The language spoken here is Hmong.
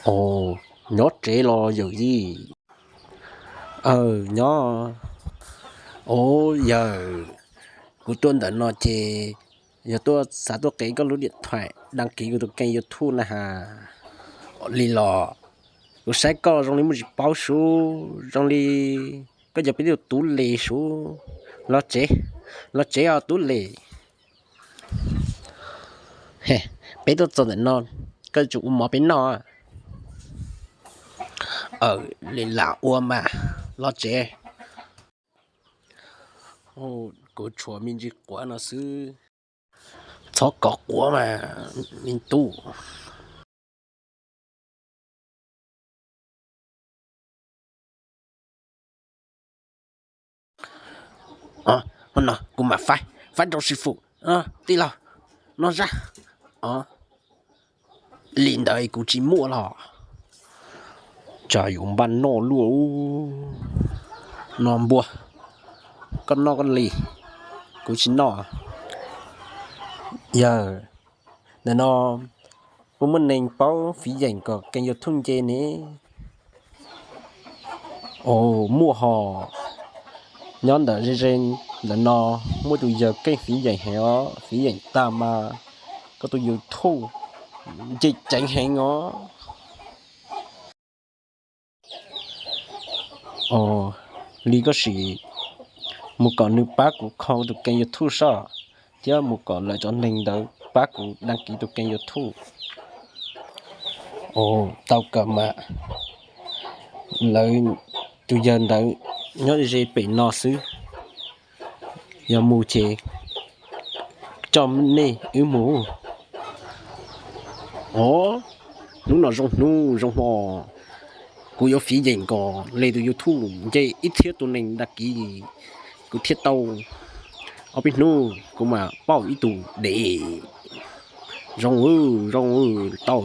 Os, nyob tsev los yawm yij? Aw, nyob. Os yawm, kuv tuaj ntawm no ces yog tuaj xav tuaj qev koj lub diam thais đăng ký kuv tus kênh YouTube na has. Li los, kuv saib koj zoo li muaj tsis paub sub, zoo li koj yog peb tus tub les sub. Los tsev, los tsev os tub les. Peb tuaj txog ntawm no, koj yuav tsum ua mov peb noj. Aw, li lam ua mas, los tsev. Kuv tshuav me ntsis quav no xwb. Txhob kov quav mas, me tub. Os, no kuv mam faib, faib rau sib fwm. Tij laug, noj zaj. Os, li ntawd kuv tsis muaj los. Tsam yuav npaj noj luaj. No npua, koj noj koj li, kuv tsis noj. Yawg, ntawm no puas muaj neeg paub fiv yeem kom kênh YouTube nce ne? Os, muaj hos. Nyob ntawm ze ze ntawm no muaj tus yawg keej fiv yeem heev os, fiv yeem tag mas koj tus YouTube nce ceev heev os. Os, li koj sim mus kom nws pab kuv kho tus kênh YouTube soj, thiab mus kom lawv cov neeg ntawd pab kuv đăng ký tus kênh YouTube. Os, tau kawm mas. Lawv, tus yawg ntawd nyob ze pem no xwb. Yog mus ces coj nej wb mus. Os, hnub no zoo hnub zoo hmo, kuv yuav fiv yeem kom li tus YouTube nce ib txhiab tus neeg đăng ký, kuv thiaj tau. Ob peb hnub kuv mam pauj ib tug dev. Zoo, zoo, tau.